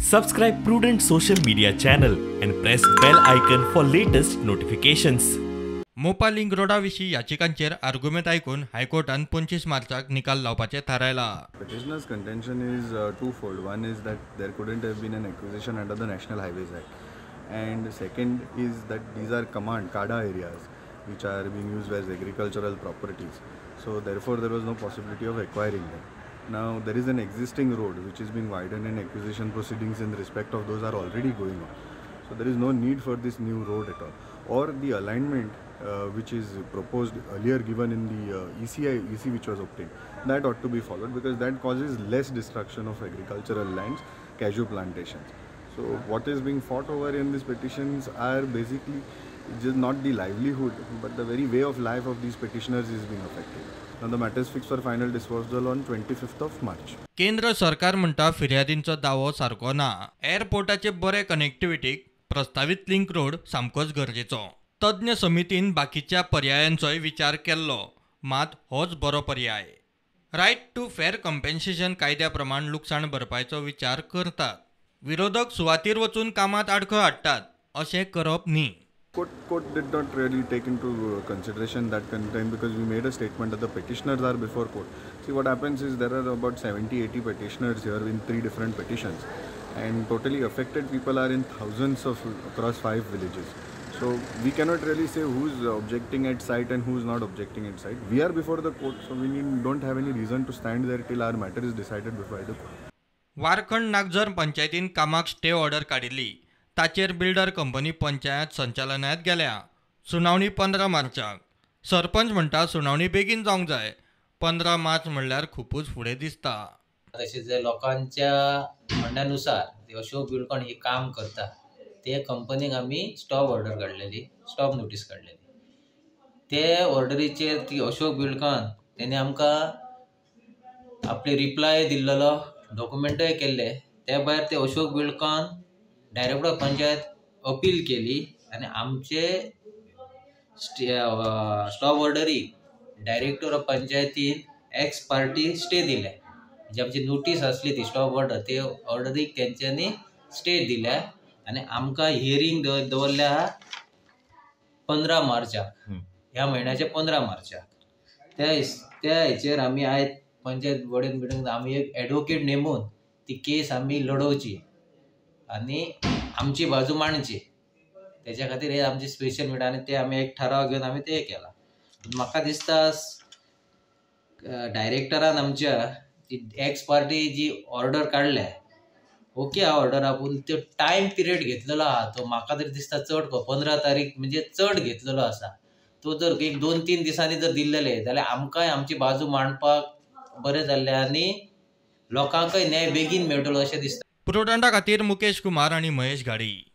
Subscribe Prudent Social Media channel and press bell icon for latest notifications. Mopa link रोडा विशीं याचिकांचेर आर्ग्युमेंत आयकून हायकोर्टान 25 मार्चाक निकाल लावपाचें थारायलां. Petitioner's contention is twofold. One is that there couldn't have been an acquisition under the National Highways Act, and second is that these are command CADA areas which are being used as agricultural properties. So therefore there was no possibility of acquiring them. Now there is an existing road which is being widened and acquisition proceedings in respect of those are already going on. So there is no need for this new road at all. Or the alignment which is proposed earlier given in the EC which was obtained, that ought to be followed because that causes less destruction of agricultural lands, cashew plantations. So what is being fought over in these petitions are basically just not the livelihood but the very way of life of these petitioners is being affected. Now the matter is fixed for final disposal on 25th of March. केंद्र सरकार म्हणटा फिर्यादींचो दावो सारको ना. एअरपोर्टाचे बरे कनेक्टिविटीक प्रस्तावीत link road सामकोच गरजेचो. तज्ञ समितीन बाकीच्या पर्यायांचोय विचार केल्लो, मात होच बरो पर्याय. रायट टू फेअर कम्पेन्सेशन कायद्या प्रमाण लुकसाण भरपायचो विचार करतात. विरोधक सुवातीर वचून कामांत आडखळ हाडटात अशें करप न्ही. Court did not really take into consideration that content because we made a statement that the petitioners are before court. See, what happens is there are about 70-80 petitioners here in 3 different petitions, and totally affected people are in thousands of across 5 villages. So we cannot really say who's objecting at site and who's not objecting at site. We are before the court, so we don't have any reason to stand there till our matter is decided before the court. Warkhand Nagzar पंचायतीन कामाक stay order काडिल्ली. ताचेर builder company panchayat संचालनालयांत गेल्या. सुनावणी 15 मार्चाक. सरपंच म्हणटा सुनावणी बेगीन जावंक जाय. 15 मार्च म्हणल्यार खुबूच फुडें दिसता. तशेंच लोकांच्या म्हणण्यानुसार अशोक बिल्डकॉन ही काम करता ते कंपनीक आमी स्टॉप ऑर्डर काडलेली, स्टॉप नोटीस काडलेली. ते ऑर्डरीचेर ती अशोक बिल्डकॉन तेणी आमकां आपली रिप्लाय दिल्लो, डॉक्युमेंटय केल्ले. त्या भायर ते Ashok Buildcon director panchayat appeal केली आनी आमचे स्टॉप ऑर्डरीक डायरेक्टर ऑफ पंचायतीन एक्स पार्टी स्टे दिल्या. म्हणजे आमची नोटीस आसली ती स्टॉप ऑर्डर, ते ऑर्डरीक तेंच्यांनी स्टे दिल्या आनी आमकां हियरींग दवरल्या आहा 15 मार्चाक, ह्या म्हयन्याच्या 15 मार्चाक. त्या हेचेर आमी आयज पंचायत बॉडीन मिटींग आमी एक एडवोकेट नेमून ती केस आमी लडोवची आनी आमची बाजू मांडची. तेच्या खातीर हे आमची स्पेशल मिटींग आनी ते आमी एक ठराव घेवन आमी ते केला. म्हाका दिसता डायरेक्टरान आमच्या ती एक्स पार्टी जी ऑर्डर काडल्या, ओके हा ऑर्डर आपूण त्यो टायम पिरियड घेतलेलो आहा तो म्हाका तरी दिसता चड 15 तारीख म्हणजे चड घेतलेलो आसा. तो जर एक 2-3 दिसांनी जर दिल्लेले जाल्यार आमकांय आमची बाजू मांडपाक बरें जाल्लें आनी लोकांकय न्याय बेगीन मेळटलो अशें दिसता. प्रुडंटा खातीर मुकेश कुमार आनी महेश घाडी.